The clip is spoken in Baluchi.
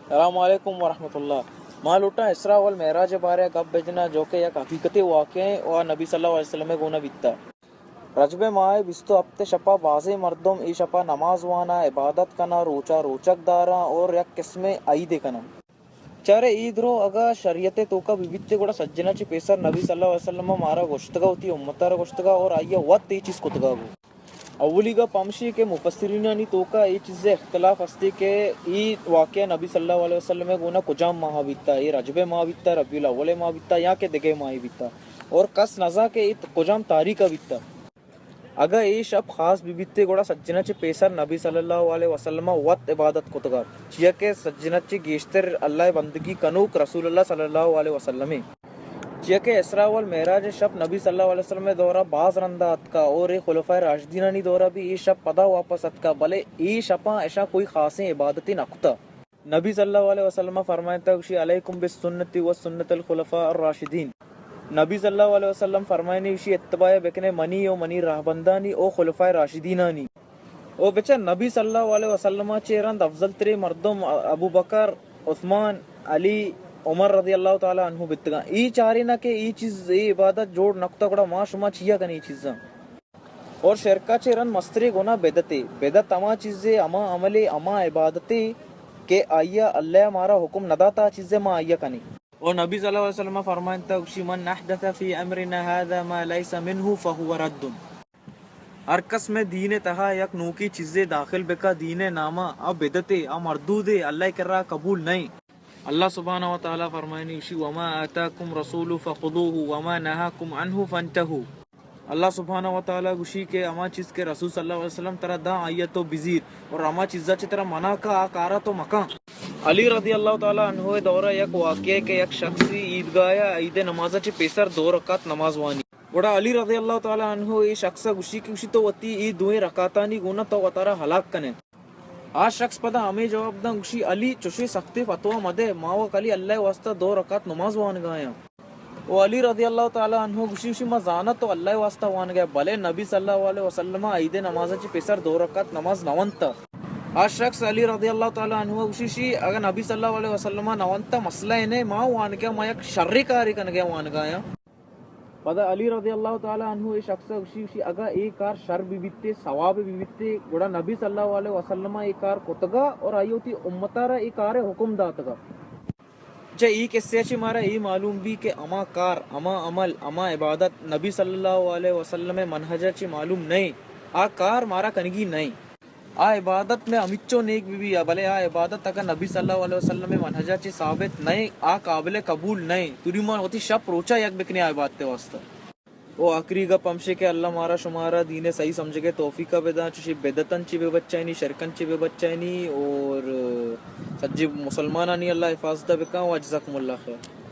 السلام علیکم ورحمۃ اللہ۔ ما لوٹاں اسراء والمعراج ءِ بارے ءَ گپ بجناں، جو کہ یک حقیقتی واقعہ ایں و نبی صلی اللہ علیہ وسلم ءِ گونا بیتا۔ رجب ءِ ماہ ءِ بیست ءُ ہپت ءِ شپا بازیں مردم اے شپا نماز واناں، عبادت کناں، روچا روچگ داراں اور یک قسمیں عیدے کناں۔ چارے اے درو اگاں شریعت ءِ توکا بہ بیتے، گڑا سجنا چہ پیسر نبی صلی اللہ علیہ وسلم ءَ مارا گوشتگا، وتی امتا را گوشتگا اور آئی ءَ وت اے چیز کتگا گو۔ اولی گپ ہمشی کہ مفسرینانی توکا اے چیز ءِ اختلاف ہستی کہ اے واقعہ نبی صلی اللہ علیہ وسلم ءِ گونا کجام ماہ بیتا، اے رجب ءِ ماہ بیتا، ربیع الاول ءِ ماہ بیتا یا کہ دگہ ماہ بیتا، اور کس نزاں کہ اے کجام تاریخ ءَ بیتا۔ اگاں اے شپ خاص بہ بیتے، گڑا سجنا چہ پیسر نبی صلی اللہ علیہ وسلم ءَ وت عبادت کتگا، چیا کہ سجنا چہ گیشتر اللہ ءِ بندگی کنوک رسول اللہ صلی اللہ علیہ وسلم ایں۔ چیا کہ اسراء والمعراج ءِ شپ نبی صلی اللہ علیہ وسلم ءِ دورا باز رندا اتکا اور اے خلفائے راشدینانی دورا بھی اے شپ پدا واپس اتکا، بلے اے شپاں اشاں کوئی خاصیں عبادتے نہ کتا۔ نبی صلی اللہ علیہ وسلم ءَ فرمائتا، گوشی، علیکم بالسنت و سنت الخلفاء الراشدین۔ نبی صلی اللہ علیہ وسلم فرمائنی، گوشی، اتباع بکنے منی و منی راہبندانی و خلفائے راشدینانی۔ او بچار، نبی صلی اللہ علیہ وسلم ءَ چہ رند افضل تریں مردم ابوبکر، عثمان، علی، عمر رضی اللہ تعالی عنہ بیتگاں۔ ای چارینہ کہ ای چیز، ای عبادت جوڑ نکتا، گڑا ما شما چیا کنی ای چیزاں؟ اور شرکا چہ رند مستریں گناہ بدعتے۔ بدعت ہما چیزے، ہما عملے، ہما عبادتے کہ آئیا اللہ مارا حکم نہ داتا، آ چیزے ما آئیا کنیں۔ اور نبی صلی اللہ علیہ وسلم فرمائنتا، گوشی، من احدث فی امرنا هذا ما لیس منه فهو رد۔ ہر کس میں دین تہا یک نوکی چیزے داخل بکا دین ناما، آ بدعتے، آ مردودے، اللہ کرا قبول نہیں۔ اللہ سبحانہ و تعالی فرمائنی، گوشی، وما آتاکم رسول فخذوه وما نهاکم عنه فانتهوا۔ اللہ سبحانہ و تعالی گوشی کہ ہما چیز کہ رسول صلی اللہ علیہ وسلم ترا داں، آئی ءَ تو بزیر، اور ہما چیزا چہ ترا منع کا، آ کارا تو مکن۔ علی رضی اللہ تعالی عنہ ءِ دورا یک واقعہ کہ یک شخصی عیدگاہ ءَ عید نماز چہ پیسر دو رکعت نماز وانی۔ گڑا علی رضی اللہ تعالی عنہ اے شخص ءَ گوشی کہ گوشی تو وتی اے دوئیں رکعتانی گونا تو وتارا ہلاک کنے۔ آ شخص پدا ہمے جواب داں، گوشی، علی، چوشیں سختی فتویٰ مدے، ما و کلی اللہ ءِ واسطہ دو رکعت نماز وانگایاں۔ و علی رضی اللہ تعالی عنہ گوشی، گوشی، ما زاناں تو اللہ ءِ واسطہ وانگا، بلے نبی صلی اللہ علیہ وسلم ءَ عید نماز چہ پیسر دو رکعت نماز نہ ونتا۔ آ شخص علی رضی اللہ تعالی عنہ گوشی، شی اگر نبی صلی اللہ علیہ وسلم ءَ نہ ونتا مسئلہ اے نہ، ما وانگا، ما یک شریں کارے کنگا وانگایاں۔ پدا علی رضی اللہ تعالی عنہ اے شخص ءَ گوشی، گوشی، اگاں اے کار شر بہ بیتے، ثواب بہ بیتے، گڑا نبی صلی اللہ علیہ وسلم ءَ اے کار کتگا اور آئی وتی امتا را اے کار ءِ حکم داتگا۔ چہ اے قصہ ءَ چہ مارا اے معلوم بی کہ ہما کار، ہما عمل، ہما عبادت نبی صلی اللہ علیہ وسلم ءِ منہج ءَ چہ معلوم نئیں، آ کار مارا کنگی نئیں۔ آ عبادت میں ہمچو نیک بہ بی، بلے آ عبادت اگاں نبی صلی اللہ علیہ وسلم ءِ منہج ءَ چہ ثابت نئیں، آ قابل قبول نئیں۔ توری ما وتی شپ روچا یک بکنیں آ عبادت ءِ واسطہ۔ او آخری گپ ہمشے کہ اللہ مارا شمارا دین ءِ صحیح سمجھگ ءِ توفیق ءَ بداں، چوشیں بدعتاں چہ بہ بچائینی، شرکاں چہ بہ بچائینی اور سجے مسلمانانی اللہ حفاظت ءَ بکاں۔ و جزاکم اللہ خیر۔